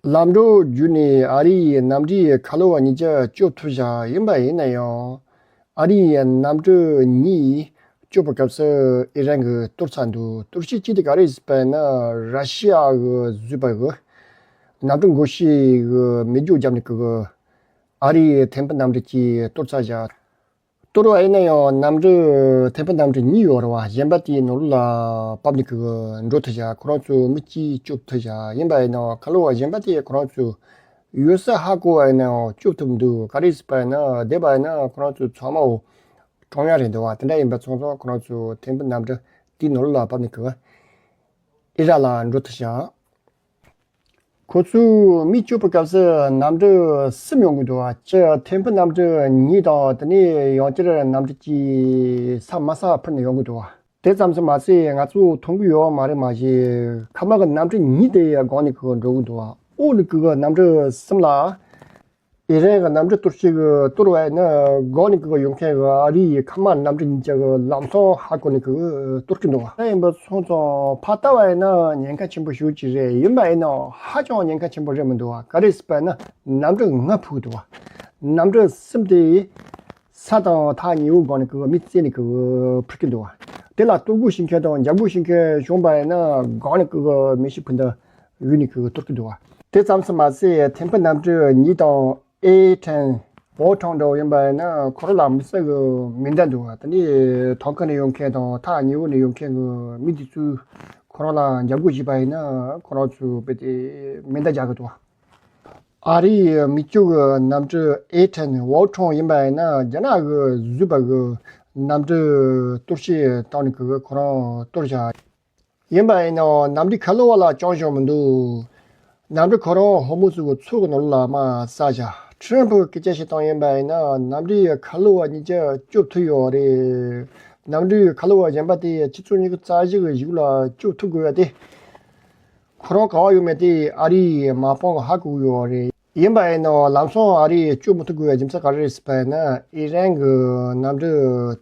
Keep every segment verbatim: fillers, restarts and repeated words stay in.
ལམ་འགྲོ་བརྒྱུད་ནས་ཨ་རིའི་གནམ་གྲུའི་ཁ་ལོ་བ་གཉིས་ཀ་སྐྱོབ་ཐུབ་བཞག་ཡིན་པ་ཡིན་ན་ཡང་། ཨ་རིའི་གནམ་གྲུ་གཉིས་སྐྱོབ་པའི་སྐབས་སུ་ཨི་རན་གྱིས་གཏོར་ཚར་འདུག་གཏོར་བཤིག་བྱས་དེ་ག་རེ་ཟེར་བ་ཡིན་ན། ར་ཤི་ཡ་གིས་བཟོས་པ་གི་གནམ་གྲུ་འགོ་ཤེས་གི་མེ་སྒྱོགས་བརྒྱབ་ནས་གི་གི་ཨ་རིའི་ཐེམ་སྤུ་གནམ་གྲུ་གཅིག་གཏོར་ཚར་བཞག་གཏོར་བ་ཡིན་ན་ཡང་གནམ་གྲུ་ཐེམ་སྤུ་གནམ་གྲུ་གཉིས་ཡོད་རེད་བ། གཞན་པ་དེའི་ནང་ལོགས་ལ་བབས་ནས་གི་འགྲོ་ཐུབ་བཞག་ཁོ་རང་ཚོ་མི་གཅིག་སྐྱོབ་ཐུབ་བཞག་ཡིན་པ་ཡིན་ན་ཁ་ལོ་བ་གཞན་པ་དེ་ཁོ་རང་ཚོ་ཡོད་ས་ཧ་གོ་བ་ཡིན་ན་ཡང་སྐྱོབ་ཐུབ་མི་འདུག་ག་རེ་ཟེར་བ་ཡིན་ན། བསྡད་པ་ཡིན་ན་ཁོ་རང་ཚོ་ཚང་མ་འོ་གྲོངས་ཡ་རེད་འདུག་བ། དེ་འདྲ་ཡིན་པ་སོང་ཙང་ཁོ་རང་ཚོ་ཐེམ་སྤུ་གནམ་གྲུ་དེའི་ནང་ལོགས་ལ་བབས་ནས་གི་ཨི་རག་ལ་འགྲོ་ཐུབ་བཞག་ཁོ་ཚོས་མི་སྐྱོབ་པའི་སྐབས་སུ་གནམ་གྲུ་གསུམ་ཡོང་གི་འདུག་བ། གཅིག་ཐེམ་སྤུ་གནམ་གྲུ་གཉིས་དང་དེ་ནས་ཡང་བསྐྱར་གནམ་གྲུ་གཅིག་ས་མ་ས་འཕུར་ནས་ཡོང་གི་འདུག་བ། དེ་ཙམ་དུ་མ་ཟད་ང་ཚོས་མཐོང་གི་ཡོད་མ་རེད། མ་གཞི་ཁ་མ་གི་གནམ་གྲུ་གཉིས་དེ་སྒང་ནས་གི་འགྲོ་གི་འདུག་བ། འོག་ནས་གི་གནམ་གྲུ་གསུམ་ལ་ཨི་རན་གི་གནམ་གྲུ་གཏོར་བཤིག་གི་གཏོར་བ་ཡིན་ན་སྒང་ནས་གི་ཡོང་མཁན་གི་ཨ་རིའི་ཁ་མ་གནམ་གྲུ་གཉིས་ཀ་གི་ལམ་སང་ཧ་གོ་ནས་གི་གཏོར་གི་འདུག་བ། ད་ཡིན་པ་སོང་ཙང་ཕར་ལྟ་བ་ཡིན་ན་ཉེན་ཁ་ཆེན་པོ་ཞེ་པོ་ཅིག་རེད། ཡིན་པ་ཡིན་ན་ཧ་ཅང་ཉེན་ཁ་ཆེན་པོ་རེད་མི་འདུག་བ། ག་རེ་ཟེར་བ་ཡིན་ན་གནམ་གྲུ་ལྔ་འཕུར་གི་འདུག་བ། གནམ་གྲུ་གསུམ་དེ་ས་དང་ཐག་ཉེ་བོ་སྒང་ནས་གི་མི་བཙལ་ནས་གི་འཕུར་གི་འདུག་བ། དེ་ལ་གཏོར་རྒོལ་བྱེད་མཁན་དང་འཇབ་རྒོལ་བྱེད་མཁན་བྱུང་བ་ཡིན་ན་སྒང་ནས་གི་མེ་ཤིང་འཕུར་མདའ་ཡོད་ནས་གི་གཏོར་གི་འདུག་བ། དེ་ཙམ་དུ་མ་ཟད་ཐེམ་སྤུ་གནམ་གྲུ་གཉིས་དང་ཨེ་ཊེན་ཝོ་ཊོང་འདྲ་བོ་ཡིན་པ་ཡིན་ན་ཁོ་རང་ལ་མི་སེར་གི་མེ་མདའ་འདུག་བ། དེ་ནས་ཐང་ཀ་ནས་ཡོང་མཁན་དང་ཐག་ཉེ་བོ་ནས་ཡོང་མཁན་གི་མི་དེ་ཚོས་ཁོ་རང་ལ་འཇབ་རྒོལ་བྱས་པ་ཡིན་ན་ཁོ་རང་ཚོས་རྦད་དེ་མེ་མདའ་རྒྱག་གི་འདུག་བ། ཨ་རིའི་མི་སྐྱོབ་ཀྱི་གནམ་གྲུ་ཨེ་ཊེན་ཝོ་ཊོང་ཡིན་པ་ཡིན་ན་རྒྱ་ནག་གིས་བཟོས་པ་གི་གནམ་གྲུ་གཏོར་བཤིག་བཏང་ནས་གི་ཁོ་རང་གཏོར་བཞག་ཡིན་པ་ཡིན་ནའང་གནམ་གྲུའི་ཁ་ལོ་བ་ལ་ཅང་ཞོག་མི་འདུག་གནམ་གྲུ་ཁོ་རང་ཧོར་མུ་ཟི་གི་མཚོ་གི་ནང་ལ་མར་ཟག་བཞག་ཊརམ་ཕུ་སྐད་ཆ་བཤད་སྟངས་ཡིན་པ་ཡིན་ན་གནམ་གྲུའི་ཁ་ལོ་བ་གཉིས་ཀ་སྐྱོབ་ཐུབ་ཡོད་རེད། གནམ་གྲུའི་ཁ་ལོ་བ་གཞན་པ་དེ་ཆུ་ཚོད་ཉི་ཤུ་རྩ་བཞི་གི་གཞུག་ལ་སྐྱོབ་ཐུབ་དགོས་པ་དེ། ཁོ་རང་ག་བ་ཡོད་མེད་དེ་ཨ་རིའི་མ་པང་ཧ་གོ་གི་ཡོད་རེད། ཡིན་པ་ཡིན་ནའང་ལམ་སང་ཨ་རིས་སྐྱོབ་མི་ཐུབ་དགོས་པའི་རྒྱུ་མཚན་ག་རེ་རེད་ཟེར་བ་ཡིན་ན། ཨི་རན་གྱི་གནམ་གྲུ་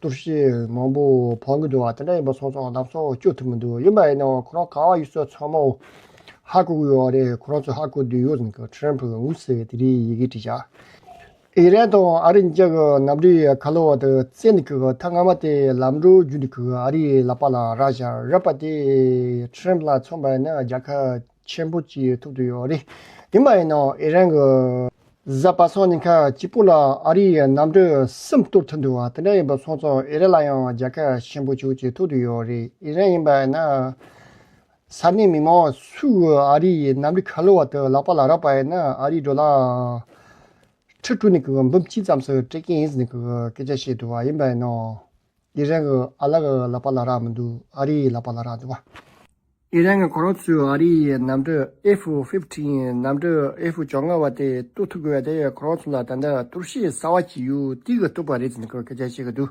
གཏོར་བཤིག་མང་པོ་འཕངས་ཀྱི་འདུག་བ། དེ་འདྲ་ཡིན་པ་སོང་ཙང་ལམ་སང་སྐྱོབ་ཐུབ་མི་འདུག་ཡིན་པ་ཡིན་ནའང་ཁོ་རང་ག་བ་ཡོད་ས་ཚང་མ་ཧ་གོ་གི་ཡོད་རེད། ཁོ་རང་ཚོ་ཧ་གོ་བསྡད་ཡོད་ཟེར་ནས་ཁོ་ཊརམ་ཕུ་གིས་ངོས་ཟིན་དེ་རིང་ཡི་གེ་བྲིས་བཞག་ཨི་རན་དང་ཨ་རི་གཉིས་ཀྱི་གནམ་གྲུའི་ཁ་ལོ་བ་དེ་བཙལ་ནས་ཁོ་ཐེངས་སྔ་མ་དེ་ལམ་འགྲོ་བརྒྱུད་ནས་ཁོ་ཨ་རིའི་ལག་པ་ལ་རག་བཞག་རག་པ་དེ་ཊརམ་ཕུ་ལ་མཚོན་པ་ཡིན་ན་རྒྱལ་ཁ་ཆེན་པོ་ཅིག་ཐོབ་བསྡད་ཡོད་རེད། ཡིན་པ་ཡིན་ནའང་ཨི་རན་གྱིས་གཟའ་པ་སངས་ཉིན་ཁ་གཅིག་པོ་ལ་ཨ་རིའི་གནམ་གྲུ་གསུམ་གཏོར་ཐུབ་འདུག་བ། དེ་འདྲ་ཡིན་པ་སོང་ཙང་ཨི་རན་ལ་ཡང་རྒྱལ་ཁ་ཆེན་པོ་ཅིག་ཐོབ་བསྡད་ཡོད་རེད། ཨི་རན་ཡིན་པ་ཡིན་ན་ས་གནས་མི་མང་སུས་ཨ་རིའི་གནམ་གྲུ་ཁ་ལོ་བ་དེ་ལག་པ་ལ་རག་པ་ཡིན་ན་ཨ་རིའི་ཌོ་ལར་ཁྲི་དྲུག་ནས་ཁོ་འབུམ་གཅིག་ཙམ་ཞིག་སྤྲད་ཀྱི་ཡིན་ཟེར་ནས་ཁོ་སྐད་ཆ་བཤད་འདུག་བ། ཡིན་པ་ཡིན་ནའང་ཨི་རན་གྱིས་ཨ་ལགས་ཀྱི་ལག་པ་ལ་རག་མི་འདུག་ཨ་རིའི་ལག་པ་ལ་རག་འདུག་བ། ཨི་རན་གྱིས་ཁོ་རང་ཚོའི་ཨ་རིའི་གནམ་གྲུ་ཨེཕ་ཕིཕ་ཊིན་གནམ་གྲུ་ཨེཕ་བཅོ་ལྔ་བ་དེ་གཏོར་ཐུབ་དགོས་པ་དེ་ཁོ་རང་ཚོ་ལ་ད་ལྟ་གཏོར་བཤིག་གསར་བ་ཅིག་ཡོད། དེ་གིས་གཏོར་བ་རེད་ཟེར་ནས་ཁོས་སྐད་ཆ་བཤད་ཀྱི་འདུག་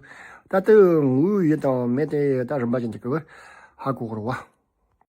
ད་ལྟ་དངོས་ཡོད་དང་མེད་དེ་ད་རིམ་པ་བཞིན་དུ་ཁོས་ཧ་གོ་དགོས་རེད་བ།